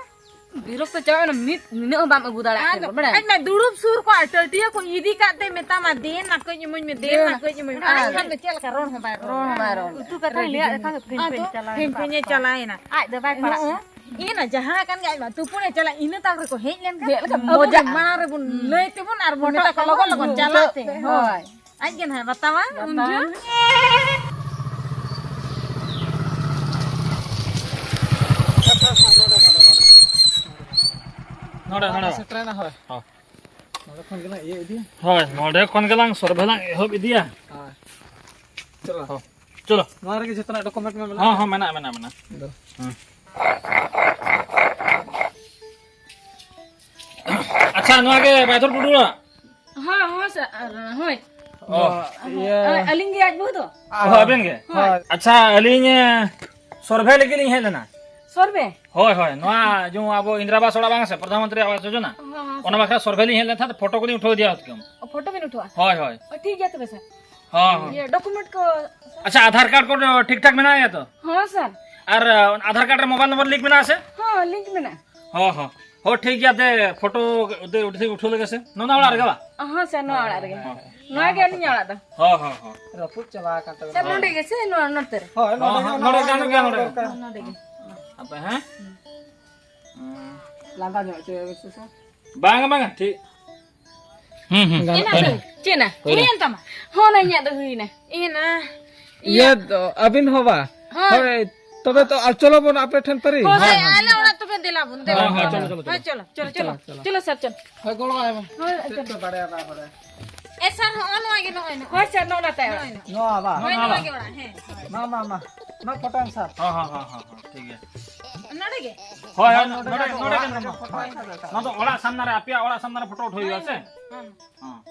ᱵᱤᱨᱚᱠᱛᱚ ᱪᱟᱵᱟᱜ ᱠᱟᱱᱟ, ᱢᱤᱫ ᱱᱤᱱᱟᱹᱜ ᱦᱚᱸ ᱵᱟᱢ ᱟᱹᱜᱩ ᱫᱟᱲᱮᱭᱟᱜ ᱟᱫᱚ ᱠᱟᱱᱟ, ᱵᱟᱲᱟᱭ? ᱟᱡ ᱢᱟ ᱫᱩᱲᱩᱵ ᱥᱩᱨ ᱠᱚᱜᱼᱟ, ᱴᱟᱹᱴᱤᱭᱟᱹ ᱠᱚ ᱤᱫᱤ ᱠᱟᱜ ᱛᱮ ᱢᱮᱛᱟᱢᱟ, "ᱫᱮᱱ ᱱᱟ ᱠᱟᱹᱡ ᱤᱢᱟᱹᱧ ᱢᱮ, ᱫᱮᱱ ᱱᱟ ᱫᱮᱱ ᱠᱟᱹᱡ ᱤᱢᱟᱹᱧ ᱢᱮ", ᱟᱨ ᱟᱨ ᱠᱷᱟᱱ ᱫᱚ ᱪᱮᱫ ᱞᱮᱠᱟ ᱨᱚᱲ ᱦᱚᱸ ᱵᱟᱭ ᱨᱚᱲ᱾ ᱨᱚᱲ ᱦᱚᱸ ᱵᱟᱭ ᱨᱚᱲ᱾ ᱩᱛᱩ ᱠᱟᱛᱷᱟᱧ ᱞᱟᱹᱭᱟᱫ ᱞᱮᱠᱷᱟᱱ ᱫᱚ ᱯᱷᱤᱧ ᱟᱫᱚ ᱯᱷᱤᱧ ᱪᱟᱞᱟᱣᱮᱱᱟ᱾ ᱯᱷᱤᱧ ᱯᱷᱤᱧᱮ ᱪᱟᱞᱟᱣᱮᱱᱟ᱾ ᱟᱡ ᱫᱚ ᱵᱟᱭ ᱯᱟᱲᱟᱜ ᱱᱚᱜᱼᱚ, ᱠᱟᱱᱟ᱾ ᱤᱱᱟ ᱡᱟᱦᱟᱸ ᱠᱟᱱ ᱜᱮ, ᱟᱡ ᱢᱟ ᱛᱩᱯᱩᱱᱮ ᱪᱟᱞᱟᱜ, ᱤᱱᱟᱹ ᱛᱟᱠ ᱨᱮᱠᱚ ᱦᱮᱡ ᱞᱮᱱ ᱠᱷᱟᱱ ᱦᱮᱡ ᱞᱮᱠᱷᱟᱱ ᱟᱵᱚ ᱢᱚᱡᱟ᱾ ᱢᱟᱲᱟᱝ ᱨᱮᱵᱚᱱ ᱞᱟᱹᱭ ᱛᱮᱵᱚᱱ ᱟᱨ ᱵᱚᱱ ᱢᱮᱛᱟ ᱠᱚᱣᱟ, ᱞᱚᱜᱚᱱ ᱞᱚᱜᱚᱱ ᱪᱟᱞᱟᱜ ᱛᱮ᱾ ᱦᱳᱭ᱾ ᱟᱡ ᱜᱮ ᱱᱟᱦᱟᱜ ᱵᱟᱛᱟᱣᱟ ᱩᱱ ᱵᱟᱛᱟᱣᱟ᱾ ᱡᱚᱦᱚᱜ᱾ ᱱᱚᱰᱮ, ᱱᱚᱰᱮ᱾ ᱥᱮᱴᱮᱨᱮᱱᱟ, ᱦᱳᱭ᱾ ᱦᱚᱸ᱾ ᱱᱚᱰᱮ ᱠᱷᱚᱱ ᱜᱮᱞᱟᱝ ᱤᱭᱟᱹ ᱤᱫᱤᱭᱟ᱾ ᱦᱳᱭ, ᱱᱚᱰᱮ ᱠᱷᱚᱱ ᱜᱮᱞᱟᱝ ᱥᱚᱨᱵᱷᱮ ᱞᱟᱝ ᱮᱦᱚᱵ ᱤᱫᱤᱭᱟ᱾ ᱦᱳᱭ᱾ ᱪᱚᱞᱚ᱾ ᱦᱚᱸ᱾ ᱪᱚᱞᱚ᱾ ᱱᱚᱣᱟ ᱨᱮᱜᱮ ᱡᱚᱛᱚᱱᱟᱜ ᱰᱚᱠᱩᱢᱮᱱᱴ ᱢᱟ ᱢᱮᱱᱟᱜᱼᱟ? ᱦᱚᱸ, ᱦᱚᱸ, ᱢᱮᱱᱟᱜᱼᱟ, ᱢᱮᱱᱟᱜᱼᱟ, ᱢᱮᱱᱟᱜᱼᱟ᱾ ᱦᱮᱸ᱾ ᱟᱪᱪᱷᱟ, ᱱᱚᱣᱟ ᱜᱮ ᱵᱟᱭᱫᱷᱚᱨ ᱴᱩᱰᱩᱣᱟᱜ? ᱦᱚᱸ, ᱦᱚᱸ, ᱥᱟᱨ, ᱟᱨ, ᱦᱳᱭ᱾ ᱚ᱾ ᱤᱭᱟᱹ᱾ ᱟᱹᱞᱤᱧ ᱜᱮ ᱟᱡ ᱵᱟᱹᱦᱩ ᱫᱚ? ᱚ, ᱟᱵᱮᱱ ᱜᱮ? ᱦᱳᱭ᱾ ᱟᱪᱪᱷᱟ, ᱟᱹᱞᱤᱧ, ᱮ, ᱥᱚᱨᱵᱷᱮ ᱞᱟᱹᱜᱤᱫ ᱞᱤᱧ ᱦᱮᱡ ᱞᱮᱱᱟ᱾ ᱥᱚᱨᱵᱷᱮ? ᱦᱳᱭ, ᱦᱳᱭ, ᱱᱚᱣᱟ ᱡᱮᱢᱚᱱ ᱟᱵᱚ ᱤᱱᱫᱨᱟ ᱟᱵᱟᱥ ᱚᱲᱟᱜ ᱵᱟᱝ ᱥᱮ, ᱯᱨᱚᱫᱷᱟᱱ ᱢᱚᱱᱛᱨᱤ ᱟᱵᱟᱥ ᱡᱳᱡᱚᱱᱟ, ᱦᱚᱸ, ᱦᱚᱸ, ᱚᱱᱟ ᱥᱟᱨ᱾ ᱵᱟᱠᱷᱨᱟ ᱥᱚᱨᱵᱷᱮ ᱞᱤᱧ ᱦᱮᱡ ᱞᱮᱱ ᱛᱟᱦᱮᱸᱫ, ᱯᱷᱳᱴᱳ ᱠᱚᱞᱤᱧ ᱩᱴᱷᱟᱹᱣ ᱤᱫᱤᱭᱟ ᱦᱚᱛᱠᱚᱢ᱾ ᱚ, ᱯᱷᱳᱴᱳ ᱵᱤᱱ ᱩᱴᱷᱟᱹᱣᱟ? ᱦᱳᱭ, ᱦᱳᱭ᱾ ᱚ, ᱴᱷᱤᱠ ᱜᱮᱭᱟ ᱛᱚᱵᱮ ᱥᱟᱨ᱾ ᱦᱚᱸ, ᱦᱚᱸ᱾ ᱤᱭᱟᱹ, ᱰᱚᱠᱩᱢᱮᱱᱴ ᱠᱚ? ᱟᱪᱪᱷᱟ, ᱟᱫᱷᱟᱨ ᱠᱟᱨᱰ ᱠᱚ ᱴᱷᱤᱠ ᱴᱷᱟᱠ ᱢᱮᱱᱟᱜ ᱜᱮᱭᱟ ᱛᱚ? ᱦᱚᱸ ᱥᱟᱨ᱾ ᱟᱨ, ᱟᱫᱷᱟᱨ ᱠᱟᱨᱰ ᱨᱮ ᱢᱳᱵᱟᱭᱤᱞ ᱱᱚᱢᱵᱚᱨ ᱞᱤᱝᱠ ᱢᱮᱱᱟᱜᱼᱟ ᱥᱮ? ᱦᱚᱸ, ᱞᱤᱝᱠ ᱢᱮᱱᱟᱜᱼᱟ᱾ ᱦᱚᱸ, ᱦᱚᱸ᱾ ᱦᱚᱸ, ᱴᱷᱤᱠ ᱜᱮᱭᱟ, ᱫᱮ, ᱯᱷᱳᱴᱳ ᱫᱮ ᱩᱴᱷᱟᱹᱣ ᱞᱮᱜᱮ ᱥᱮ᱾ ᱱᱚᱣᱟ ᱚᱲᱟᱜ ᱨᱮᱜᱮ ᱵᱟ? ᱦᱚᱸ ᱥᱟᱨ, ᱱᱚᱣᱟ ᱚᱲᱟᱜ ᱨᱮᱜᱮ᱾ ᱦᱚᱸ᱾ ᱱᱚᱣᱟ ᱜᱮ ᱟᱹᱞᱤᱧᱟᱜ ᱚᱲᱟᱜ ᱫᱚ᱾ ᱦᱚᱸ, ᱦᱚᱸ, ᱦᱚᱸ᱾ ᱨᱟᱹᱯᱩᱫ ᱪᱟᱵᱟ ᱟᱠᱟᱱ ᱛᱟᱵᱮᱱᱟ᱾ ᱥᱟᱨ, ᱱᱚᱰᱮ ᱜᱮ ᱥᱮ ᱱᱚᱣᱟ ᱱᱚᱛᱮ ᱨᱮ? ᱦᱳᱭ, ᱦᱚᱸ, ᱱᱚᱰᱮ ᱦᱚᱸ, ᱜᱮ, ᱱᱚᱰᱮ ᱱᱚᱰᱮ ᱜᱟᱱᱚᱜ ᱜᱮ ᱜᱮᱭᱟ, ᱱᱚᱰᱮ᱾ ᱫᱚᱨᱠᱟᱨ᱾ ᱦᱚᱸ, ᱱᱚᱰᱮ ᱜᱮ᱾ ᱟᱯᱮ, ᱦᱮᱸ? ᱞᱟᱸᱫᱟ ᱧᱚᱜ ᱦᱚᱪᱚᱭᱮ ᱢᱮᱥᱮ, ᱥᱟᱨ᱾ ᱵᱟᱝᱟ, ᱵᱟᱝᱟ, ᱴᱷᱤᱠ᱾ ᱦᱩᱸ, ᱦᱩᱸ᱾ ᱜᱟᱱᱚᱜ ᱮᱱᱟ ᱠᱟᱱᱟ᱾ ᱫᱚ, ᱪᱮᱫ ᱮᱱᱟ? ᱦᱩᱭᱱᱟ? ᱦᱩᱭᱮᱱ ᱛᱟᱢᱟ? ᱦᱚᱸ, ᱚᱱᱟ ᱤᱧᱟᱹᱜ ᱫᱚ ᱦᱩᱭᱱᱟ᱾ ᱮᱱᱟ᱾ ᱤᱭᱟᱹ ᱤᱭᱟᱹ᱾ ᱫᱚ, ᱟᱹᱵᱤᱱ ᱦᱚᱸ ᱵᱟ? ᱦᱳᱭ᱾ ᱦᱳᱭ, ᱛᱚᱵᱮ ᱛᱚ, ᱟᱨ ᱪᱚᱞᱚ ᱵᱚᱱ ᱟᱯᱮ ᱴᱷᱮᱱ ᱯᱟᱹᱨᱤ᱾ ᱦᱳᱭ, ᱦᱳᱭ, ᱦᱳᱭ᱾ ᱟᱞᱮ ᱚᱲᱟᱜ ᱛᱚᱵᱮ ᱫᱮᱞᱟ ᱵᱚᱱ, ᱫᱮᱞᱟ᱾ ᱦᱳᱭ, ᱦᱳᱭ, ᱪᱚᱞᱚ, ᱪᱚᱞᱚ, ᱦᱳᱭ, ᱪᱚᱞᱚ᱾ ᱪᱚᱞᱚ, ᱪᱚᱞᱚ, ᱪᱚᱞᱚ᱾ ᱪᱚᱞᱚ, ᱥᱟᱨ, ᱪᱚᱞᱚ᱾ ᱦᱳᱭ, ᱪᱚᱞᱚ᱾ ᱪᱮᱫ ᱯᱮ ᱵᱟᱲᱟᱭᱟ, ᱵᱟᱭ ᱵᱟᱲᱟᱭᱟ? ᱮ, ᱥᱟᱨ, ᱦᱚᱸᱜᱼᱚ ᱱᱚᱣᱟ ᱜᱮ, ᱱᱚᱜᱼᱚᱭ, ᱱᱚᱜᱼᱚᱭ᱾ ᱦᱳᱭ, ᱥᱟᱨ, ᱱᱚᱜᱼᱚ ᱱᱟᱛᱮ ᱚᱲᱟᱜ᱾ ᱱᱚᱜᱼᱚᱭ, ᱱᱚᱜᱼᱚᱭ᱾ ᱱᱚᱣᱟ ᱵᱟᱝ? ᱦᱳᱭ, ᱱᱚᱣᱟ ᱵᱟᱝ? ᱱᱚᱣᱟ ᱜᱮ ᱚᱲᱟᱜ, ᱦᱮᱸ᱾ ᱢᱟ, ᱢᱟ, ᱢᱟ᱾ ᱱᱚᱣᱟ ᱯᱷᱳᱴᱳ ᱮᱢ ᱥᱟᱨ᱾ ᱦᱚᱸ, ᱦᱚᱸ, ᱦᱚᱸ, ᱦᱚᱸ, ᱴᱷᱤᱠ ᱜᱮᱭᱟ᱾ ᱱᱚᱰᱮ ᱜᱮ? ᱦᱳᱭ, ᱦᱳᱭ, ᱱᱚᱰᱮ, ᱱᱚᱰᱮ ᱜᱮ ᱱᱚᱰᱮ᱾ ᱱᱚᱣᱟ ᱫᱚ ᱚᱲᱟᱜ ᱥᱟᱢᱱᱟ ᱨᱮ, ᱟᱯᱮᱭᱟᱜ ᱚᱲᱟᱜ ᱥᱟᱢᱱᱟ ᱨᱮ ᱯᱷᱳᱴᱳ ᱩᱴᱷᱟᱹᱣ ᱦᱩᱭᱩᱜᱼᱟ ᱥᱮ? ᱦᱮᱸ᱾ ᱦᱚᱸ᱾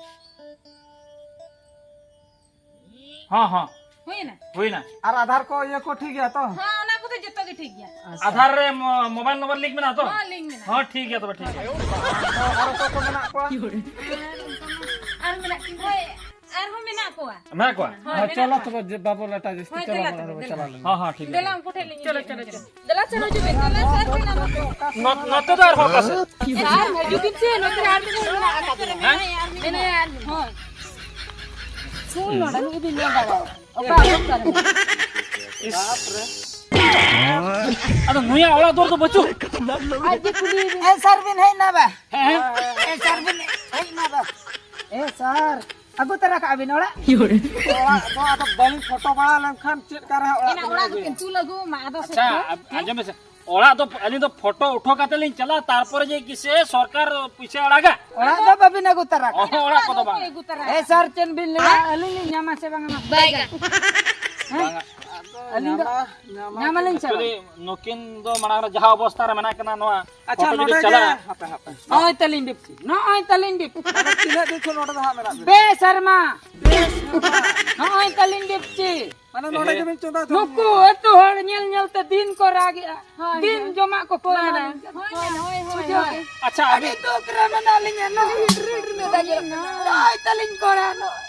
ᱦᱚᱸ, ᱦᱚᱸ᱾ ᱦᱩᱭᱱᱟ᱾ ᱦᱩᱭᱱᱟ᱾ ᱟᱨ ᱟᱫᱷᱟᱨ ᱠᱚ, ᱤᱭᱟᱹ ᱠᱚ ᱴᱷᱤᱠ ᱜᱮᱭᱟ ᱛᱚ? ᱦᱮᱸ, ᱚᱱᱟ ᱠᱚᱫᱚ ᱡᱚᱛᱚ ᱜᱮ ᱴᱷᱤᱠ ᱜᱮᱭᱟ᱾ ᱟᱪᱪᱷᱟ᱾ ᱟᱫᱷᱟᱨ ᱨᱮ ᱢᱚ-, ᱢᱳᱵᱟᱭᱤᱞ ᱱᱚᱢᱵᱚᱨ ᱞᱤᱝᱠ ᱢᱮᱱᱟᱜᱼᱟ ᱛᱚ? ᱦᱮᱸ, ᱞᱤᱝᱠ ᱢᱮᱱᱟᱜᱼᱟ᱾ ᱦᱚᱸ, ᱴᱷᱤᱠ ᱜᱮᱭᱟ ᱛᱚᱵᱮ, ᱴᱷᱤᱠ ᱜᱮᱭᱟ᱾ ᱟᱨ ᱚᱠᱚᱭ ᱠᱚ ᱢᱮᱱᱟᱜ ᱠᱚᱣᱟ? ᱟᱨ ᱢᱮᱱᱟᱜ ᱠᱤᱱ ᱜᱮᱭᱟ᱾ ᱟᱨᱦᱚᱸ ᱢᱮᱱᱟᱜ ᱠᱚᱣᱟ᱾ ᱢᱮᱱᱟᱜ ᱠᱚᱣᱟ? ᱦᱳᱭ, ᱦᱮᱸ, ᱢᱮᱱᱟᱜ ᱪᱚᱞᱚ ᱠᱚᱣᱟ᱾ ᱛᱚᱵᱮ, ᱡᱮ ᱵᱟᱵᱚ ᱞᱮᱴᱟ ᱡᱟᱹᱥᱛᱤ, ᱦᱳᱭ, ᱪᱚᱞᱚ ᱫᱮᱞᱟ ᱵᱚᱱ ᱛᱚᱵᱮ, ᱟᱨᱦᱚᱸ ᱫᱮᱞᱟ᱾ ᱪᱟᱞᱟᱣ ᱞᱮᱱ ᱜᱮ᱾ ᱦᱚᱸ, ᱦᱚᱸ, ᱴᱷᱤᱠ ᱜᱮᱭᱟ᱾ ᱫᱮᱞᱟ, ᱩᱱᱠᱩ ᱴᱷᱮᱱ ᱞᱤᱧ ᱪᱚᱞᱚ, ᱪᱚᱞᱚ, ᱪᱚᱞᱚ᱾ ᱫᱮᱞᱟ ᱥᱮᱱ ᱦᱤᱡᱩᱜ ᱵᱤᱱ, ᱫᱮᱞᱟ ᱥᱮᱱ ᱦᱤᱡᱩᱜ ᱵᱤᱱ᱾ ᱱᱚ-, ᱱᱚᱛᱮ ᱫᱚ ᱟᱨᱦᱚᱸ ᱚᱠᱟ ᱥᱮᱫ? ᱟᱨ ᱦᱤᱡᱩᱜ ᱵᱤᱱ ᱥᱮ, ᱱᱚᱛᱮ ᱨᱮ ᱟᱨ ᱢᱤᱫ ᱦᱚᱲ ᱢᱮᱱᱟᱜ ᱟᱠᱟᱫᱮᱭᱟ᱾ ᱦᱮᱸ? ᱢᱮᱱᱟᱭᱟ ᱟᱨ ᱢᱤᱫ ᱦᱚᱲ᱾ ᱥᱩᱱ ᱱᱚᱰᱮ ᱱᱩᱭ ᱵᱤᱱ ᱧᱮᱞ ᱫᱟᱲᱮᱭᱟᱭᱟ᱾ ᱚᱠᱟ ᱚᱠᱟ ᱨᱮ? ᱤᱥ᱾ ᱟᱫᱚ ᱱᱩᱭᱟᱜ ᱚᱲᱟᱜ ᱫᱩᱣᱟᱹᱨ ᱫᱚ ᱵᱟᱹᱪᱩᱜ᱾ ᱟᱡ ᱜᱮ ᱠᱩᱞᱤ ᱵᱤᱱ᱾ ᱮ ᱥᱟᱨ ᱵᱤᱱ ᱦᱮᱡ ᱮᱱᱟ ᱵᱟ? ᱦᱮᱸ, ᱦᱮᱸ᱾ ᱮ ᱥᱟᱨ ᱵᱤᱱ ᱦᱮᱡ ᱮᱱᱟ ᱵᱟ? ᱮ ᱥᱟᱨ, ᱟᱹᱜᱩ ᱛᱟᱨᱟ ᱠᱟᱜᱼᱟ ᱵᱤᱱ ᱚᱲᱟᱜ? ᱚᱲᱟᱜ ᱫᱚ ᱟᱫᱚ ᱵᱟᱹᱞᱤᱧ ᱯᱷᱳᱴᱳ ᱵᱟᱲᱟ ᱞᱮᱱᱠᱷᱟᱱ ᱪᱮᱫ ᱠᱟᱨᱮ ᱚᱲᱟᱜ ᱮᱱᱟ ᱫᱚᱞᱤᱧ ᱚᱲᱟᱜ ᱟᱹᱜᱩᱭᱟ? ᱫᱚᱠᱤᱱ ᱛᱩᱞ ᱟᱹᱜᱩ ᱢᱟ, ᱟᱫᱚ ᱥᱮ ᱟᱪᱪᱷᱟ, ᱪᱮᱫ? ᱟᱵ-, ᱟᱸᱡᱚᱢ ᱢᱮᱥᱮ᱾ ᱚᱲᱟᱜ ᱫᱚ ᱟᱹᱞᱤᱧ ᱫᱚ ᱯᱷᱳᱴᱳ ᱩᱴᱷᱟᱹᱣ ᱠᱟᱛᱮ ᱞᱤᱧ ᱪᱟᱞᱟᱜᱼᱟ, ᱛᱟᱨᱯᱚᱨᱮ ᱡᱮ ᱠᱤᱥᱮ ᱥᱚᱨᱠᱟᱨ ᱯᱩᱭᱥᱟᱹ ᱟᱲᱟᱜᱟ᱾ ᱚᱲᱟᱜ ᱫᱚ ᱵᱟᱹᱵᱤᱱ ᱟᱹᱜᱩ ᱛᱟᱨᱟ ᱠᱟᱜᱼᱟ? ᱚᱦᱚᱸ, ᱚᱲᱟᱜ ᱠᱚᱫᱚ ᱵᱟᱝ᱾ ᱟᱹᱜᱩ ᱛᱟᱨᱟ ᱮ ᱠᱟᱜᱼᱟ᱾ ᱥᱟᱨ, ᱪᱮᱫ ᱵᱤᱱ ᱞᱟᱹᱭᱟ? ᱟᱹᱞᱤᱧ ᱞᱤᱧ ᱧᱟᱢᱟ ᱥᱮ ᱵᱟᱝᱟ ᱢᱟ? ᱵᱟᱭ ᱜᱟᱱ᱾ ᱦᱮᱸ? ᱵᱟᱝᱟ᱾ ᱟᱹᱞᱤᱧ ᱫᱚ ᱧᱟᱢᱟ, ᱧᱟᱢᱟ᱾ ᱧᱟᱢᱟᱞᱤᱧ ᱥᱮ ᱵᱟᱝ? Actually, ᱱᱩᱠᱤᱱ ᱫᱚ ᱢᱟᱲᱟᱝ ᱨᱮ ᱡᱟᱦᱟᱸ ᱚᱵᱚᱥᱛᱟ ᱨᱮ ᱢᱮᱱᱟᱜ ᱠᱤᱱᱟ, ᱱᱚᱣᱟ ᱟᱪᱪᱷᱟ, ᱯᱷᱳᱴᱳ ᱡᱩᱫᱤ ᱱᱚᱰᱮ ᱜᱮ, ᱪᱟᱞᱟᱜᱼᱟ᱾ ᱦᱟᱯᱮ, ᱦᱟᱯᱮ᱾ ᱱᱚᱜᱼᱚᱭ ᱛᱟᱹᱞᱤᱧ ᱰᱤᱯ, ᱱᱚᱜᱼᱚᱭ ᱛᱟᱹᱞᱤᱧ ᱰᱤᱯ᱾ ᱟᱫᱚ ᱛᱤᱱᱟᱹᱜ ᱫᱤᱱ ᱠᱷᱚᱱ ᱱᱚᱰᱮ ᱫᱚ ᱦᱟᱸᱜ ᱢᱮᱱᱟᱜ ᱵᱤᱱᱟ? ᱯᱮ ᱥᱮᱨᱢᱟ᱾ ᱯᱮ ᱥᱮᱨᱢᱟ᱾ ᱱᱚᱜᱼᱚᱭ ᱛᱟᱹᱞᱤᱧ ᱰᱤᱯ ᱪᱮ᱾ ᱢᱟᱱᱮ ᱱᱚᱰᱮ ᱮᱦᱮ᱾ ᱜᱮᱵᱤᱱ ᱪᱚᱸᱫᱟ ᱫᱷᱚᱨᱢᱚ ᱱᱩᱠᱩ ᱟᱠᱟᱫᱟ? ᱟᱹᱛᱩ ᱦᱚᱲ ᱧᱮᱞ ᱧᱮᱞ ᱛᱮ ᱫᱤᱱ ᱠᱚ ᱨᱟᱜᱮᱜᱼᱟ᱾ ᱦᱳᱭ, ᱫᱤᱱ ᱦᱳᱭ᱾ ᱡᱚᱢᱟᱜ ᱠᱚᱠᱚ ᱦᱳᱭ, ᱮᱢᱟ ᱞᱤᱧ ᱠᱟᱱᱟ᱾ ᱦᱳᱭ, ᱦᱳᱭ, ᱦᱳᱭ, ᱵᱩᱡᱷᱟᱹᱣ ᱦᱳᱭ᱾ ᱠᱮᱫ? ᱟᱪᱪᱷᱟ, ᱟᱹᱰᱤ ᱟᱹᱵᱤᱱ ᱫᱩᱠ ᱨᱮ ᱢᱮᱱᱟᱜ ᱞᱤᱧᱟ᱾ ᱱᱚᱜᱼᱚᱭ ᱨᱤᱲ ᱨᱤᱲ ᱫᱟᱜ ᱡᱚᱨᱚᱜ ᱠᱟᱱᱟ᱾ ᱱᱚᱜᱼᱚᱭ ᱛᱟᱹᱞᱤᱧ ᱠᱚᱲᱟ ᱱᱚᱜᱼᱚᱭ᱾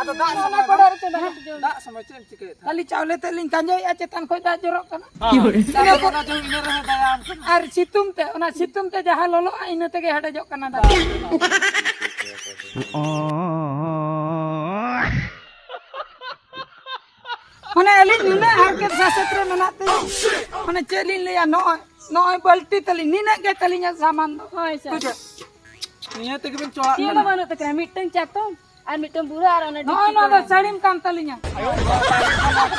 ᱟᱫᱚ ᱫᱟᱜ ᱚᱱᱟ ᱥᱚᱢᱚᱭ ᱠᱚᱲᱟ ᱵᱟᱝ? ᱨᱮ ᱪᱚᱸᱫᱟ ᱠᱟᱛᱮ ᱡᱚᱢ᱾ ᱫᱟᱜ ᱥᱚᱢᱚᱭ ᱪᱮᱫ ᱮᱢ ᱪᱤᱠᱟᱹᱭᱮᱫ ᱛᱟᱦᱮᱸᱫ? ᱠᱷᱟᱹᱞᱤ ᱪᱟᱣᱞᱮ ᱛᱮ ᱞᱤᱧ ᱠᱷᱟᱸᱡᱚᱭᱮᱫᱼᱟ, ᱪᱮᱛᱟᱱ ᱠᱷᱚᱡ ᱫᱟᱜ ᱡᱚᱨᱚᱜ ᱠᱟᱱᱟ᱾ ᱦᱮᱸ᱾ ᱤᱱᱟᱹ ᱟᱫᱚ ᱯᱚᱨ ᱚᱱᱟ ᱡᱚᱢ ᱤᱱᱟᱹ ᱨᱮᱦᱚᱸ ᱫᱟᱭᱟ ᱟᱢ ᱠᱟᱱᱟ᱾ ᱟᱨ ᱥᱤᱛᱩᱝ ᱛᱮ, ᱚᱱᱟ ᱥᱤᱛᱩᱝ ᱛᱮ ᱡᱟᱦᱟᱸ ᱞᱚᱞᱚᱜᱼᱟ, ᱤᱱᱟᱹ ᱛᱮᱜᱮ ᱦᱮᱰᱮᱡᱚᱜ ᱠᱟᱱᱟ ᱫᱟᱜ᱾ ᱢᱟᱱᱮ ᱟᱹᱞᱤᱧ ᱱᱩᱱᱟᱹᱜ ᱦᱟᱨᱠᱮᱛ ᱥᱟᱥᱮᱛ ᱨᱮ ᱢᱮᱱᱟᱜ ᱛᱮ, ᱢᱟᱱᱮ ᱪᱮᱫ ᱞᱤᱧ ᱞᱟᱹᱭᱟ, ᱱᱚᱜᱼᱚᱭ, ᱱᱚᱜᱼᱚᱭ ᱵᱟᱹᱞᱴᱤ ᱛᱟᱹᱞᱤᱧ, ᱱᱤᱱᱟᱹᱜ ᱜᱮ ᱛᱟᱹᱞᱤᱧᱟ ᱥᱟᱢᱟᱱ ᱫᱚ᱾ ᱦᱳᱭ, ᱥᱮ᱾ ᱵᱩᱡᱷᱟᱹᱣ? ᱱᱤᱭᱟᱹ ᱛᱮᱜᱮ ᱵᱤᱱ ᱪᱚᱲᱟᱜ ᱪᱮᱫ ᱠᱟᱱᱟ᱾ ᱦᱚᱸ ᱵᱟᱹᱱᱩᱜ ᱛᱟᱹᱠᱤᱱᱟ, ᱢᱤᱫᱴᱟᱝ ᱪᱟᱛᱚᱢ ᱟᱨ ᱢᱤᱫᱴᱟᱝ ᱵᱩᱨᱟ ᱟᱨ ᱚᱱᱟ ᱱᱚᱜᱼᱚᱭ ᱰᱷᱤᱯᱪᱩ ᱱᱚᱣᱟ ᱫᱚ ᱛᱟᱹᱞᱤᱧ᱾ ᱥᱟᱹᱲᱤᱢ ᱠᱟᱱ ᱛᱟᱹᱞᱤᱧᱟ᱾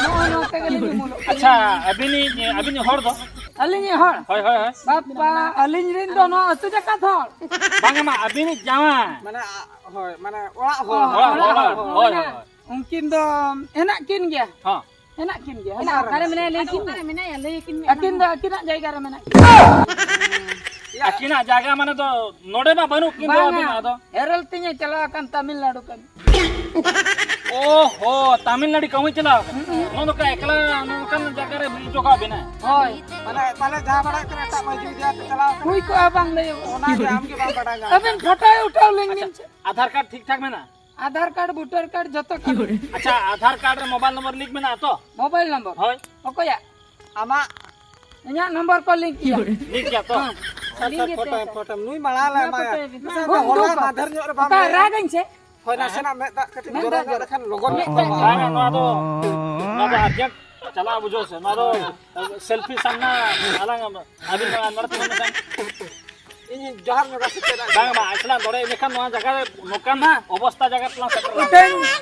ᱱᱚᱜᱼᱚᱭ ᱱᱚᱣᱟ ᱛᱮᱜᱮ ᱞᱤᱧ ᱩᱢᱩᱞᱚᱜ ᱠᱟᱱᱟ᱾ ᱟᱪᱪᱷᱟ, ᱟᱹᱵᱤᱱᱤᱡ, ᱟᱹᱵᱤᱱᱤᱡ ᱦᱚᱲ ᱫᱚ? ᱟᱹᱞᱤᱧᱤᱡ ᱦᱚᱲ? ᱦᱳᱭ, ᱦᱳᱭ, ᱦᱳᱭ᱾ ᱵᱟᱯᱟ, ᱟᱹᱞᱤᱧ ᱨᱮᱱ ᱫᱚ ᱱᱚᱣᱟ ᱟᱹᱛᱩ ᱡᱟᱠᱟᱛ ᱦᱚᱲ᱾ ᱵᱟᱝᱟ ᱢᱟ, ᱟᱹᱵᱤᱱᱤᱡ ᱡᱟᱶᱟᱭ᱾ ᱢᱟᱱᱮ, ᱟ-, ᱦᱳᱭ, ᱢᱟᱱᱮ ᱚᱲᱟᱜ ᱦᱚᱲ᱾ ᱚᱲᱟᱜ, ᱚᱲᱟᱜ, ᱦᱳᱭ, ᱦᱳᱭ, ᱦᱳᱭ᱾ ᱩᱱᱠᱤᱱ ᱫᱚ ᱦᱮᱱᱟᱜ ᱠᱤᱱ ᱜᱮᱭᱟ᱾ ᱦᱚᱸ᱾ ᱦᱮᱱᱟᱜ ᱠᱤᱱ ᱜᱮᱭᱟ, ᱟᱫᱚ ᱦᱮᱱᱟᱜ ᱚᱠᱟᱨᱮ ᱠᱤᱱ ᱢᱮᱱᱟᱭᱟ? ᱞᱟᱹᱭ ᱠᱤᱱ ᱢᱮ᱾ ᱟᱹᱠᱤᱱ ᱫᱚ ᱟᱹᱠᱤᱱᱟᱜ ᱡᱟᱭᱜᱟ ᱨᱮ ᱢᱮᱱᱟᱜ ᱠᱤᱱᱟ᱾ ᱟᱹᱠᱤᱱᱟᱜ ᱡᱟᱭᱜᱟ ᱢᱟᱱᱮ ᱫᱚ ᱱᱚᱰᱮ ᱢᱟ ᱵᱟᱹᱱᱩᱜ ᱠᱤᱱ ᱫᱚ ᱵᱟᱝᱟ, ᱟᱹᱵᱤᱱ ᱢᱟ ᱟᱫᱚ᱾ ᱮᱨᱮᱞ ᱛᱤᱧᱮ ᱪᱟᱞᱟᱣ ᱟᱠᱟᱱ ᱛᱟᱢᱤᱞᱱᱟᱲᱩ ᱠᱟᱹᱢᱤ᱾ ᱚᱦᱚ, ᱛᱟᱢᱤᱞᱱᱟᱲᱩ ᱠᱟᱹᱢᱤ ᱪᱟᱞᱟᱣ ᱠᱟᱱᱟ᱾ ᱦᱩᱸ, ᱦᱩᱸ᱾ ᱱᱚᱣᱟ ᱫᱚ ᱚᱠᱟ ᱮᱠᱞᱟ ᱱᱚᱝᱠᱟᱱ ᱡᱟᱭᱜᱟ ᱨᱮ ᱵᱤᱞ ᱦᱚᱴᱚ ᱠᱟᱜ ᱵᱮᱱᱟ? ᱦᱳᱭ᱾ ᱢᱟᱱᱮ, ᱛᱟᱦᱞᱮ ᱡᱟᱦᱟᱸ ᱵᱟᱲᱟᱭ ᱠᱟᱱᱟ, ᱮᱴᱟᱜ ᱢᱟᱹᱡᱷᱤ ᱡᱟᱦᱟᱸ ᱛᱮ ᱪᱟᱞᱟᱣ ᱠᱟᱱᱟ᱾ ᱦᱩᱭ ᱠᱚᱜᱼᱟ, ᱵᱟᱝ ᱞᱟᱹᱭᱚᱜᱼᱟ᱾ ᱚᱱᱟ ᱜᱮ ᱟᱢ ᱜᱮ ᱵᱟᱢ ᱵᱟᱲᱟᱭ ᱧᱟᱢ ᱟᱹᱵᱤᱱ ᱠᱟᱱᱟ᱾ ᱯᱷᱳᱴᱳᱭ ᱩᱴᱷᱟᱹᱣ ᱞᱤᱧ ᱵᱤᱱ ᱥᱮ᱾ ᱟᱫᱷᱟᱨ ᱠᱟᱨᱰ ᱴᱷᱤᱠ ᱴᱷᱟᱠ ᱢᱮᱱᱟᱜᱼᱟ? ᱟᱫᱷᱟᱨ ᱠᱟᱨᱰ, ᱵᱷᱳᱴᱟᱨ ᱠᱟᱨᱰ ᱡᱚᱛᱚ ᱠᱟᱹᱢᱤ᱾ ᱟᱪᱪᱷᱟ, ᱟᱫᱷᱟᱨ ᱠᱟᱨᱰ ᱨᱮ ᱢᱳᱵᱟᱭᱤᱞ ᱱᱚᱢᱵᱚᱨ ᱞᱤᱝᱠ ᱢᱮᱱᱟᱜᱼᱟ ᱛᱚ? Mobile number? ᱦᱳᱭ᱾ ᱚᱠᱚᱭᱟᱜ? ᱟᱢᱟᱜ᱾ ᱤᱧᱟᱹᱜ ᱱᱚᱢᱵᱚᱨ ᱠᱚ ᱞᱤᱝᱠ ᱜᱮᱭᱟ᱾ ᱞᱤᱝᱠ ᱜᱮᱭᱟ ᱛᱚ? ᱦᱮᱸ, ᱟᱪᱪᱷᱟ, ᱞᱤᱝᱠ ᱜᱮ ᱯᱷᱳᱴᱳ, ᱛᱟᱦᱮᱸ ᱠᱟᱱᱟ᱾ ᱯᱷᱳᱴᱳ ᱱᱩᱭ ᱢᱟᱲᱟᱝ ᱞᱮ ᱚᱱᱟ ᱮᱢᱟᱭᱟ᱾ ᱯᱷᱳᱴᱳ ᱜᱮ᱾ ᱱᱩᱭ ᱥᱟᱶ ᱵᱚᱱᱫᱩ ᱦᱚᱞᱟ ᱠᱚ᱾ ᱢᱟᱫᱷᱮᱨ ᱧᱚᱜ ᱨᱮ ᱵᱟᱢ ᱚᱠᱟ ᱞᱟᱹᱭᱟ᱾ ᱨᱟᱜᱟᱹᱧ ᱥᱮ? ᱦᱳᱭ, ᱦᱮᱸ? ᱱᱟᱥᱮᱱᱟᱜ ᱢᱮᱫ ᱫᱟᱜ ᱠᱟᱹᱴᱤᱡ ᱢᱮᱫ ᱡᱚᱨᱚ ᱫᱟᱜ ᱧᱚᱜ ᱡᱚᱨᱚ᱾ ᱞᱮᱠᱷᱟᱱ ᱞᱚᱜᱚᱱ ᱧᱚᱜ ᱢᱮᱫ ᱛᱮ ᱫᱟᱜ᱾ ᱵᱟᱝᱟ, ᱱᱚᱣᱟ ᱫᱚ, ᱱᱚᱣᱟ ᱫᱚ ᱟᱨᱡᱮᱱᱴ ᱪᱟᱞᱟᱜᱼᱟ, ᱵᱩᱡᱷᱟᱹᱣ ᱥᱮ᱾ ᱱᱚᱣᱟ ᱫᱚ ᱥᱮᱞᱯᱷᱤ ᱥᱟᱢᱱᱟ ᱟᱞᱟᱝ ᱟᱹᱵᱤᱱ ᱱᱚᱣᱟ ᱱᱚᱰᱮ ᱛᱤᱸᱜᱩᱱ ᱢᱮᱥᱮ᱾ ᱤᱧ ᱡᱚᱦᱟᱨ ᱧᱚᱜᱟ ᱥᱮ ᱪᱮᱫ? ᱵᱟᱝ, ᱵᱟᱝ, ᱟᱪᱪᱷᱟ, ᱱᱚᱰᱮ ᱤᱱᱟᱹᱠᱷᱟᱱ ᱱᱚᱣᱟ ᱡᱟᱭᱜᱟ ᱨᱮ ᱱᱚᱝᱠᱟᱱ ᱚᱵᱚᱥᱛᱟ ᱡᱟᱭᱜᱟ ᱨᱮᱞᱟᱝ ᱥᱮᱴᱮᱨ ᱞᱮᱱᱟ᱾ ᱩᱴᱷᱟᱹᱧ᱾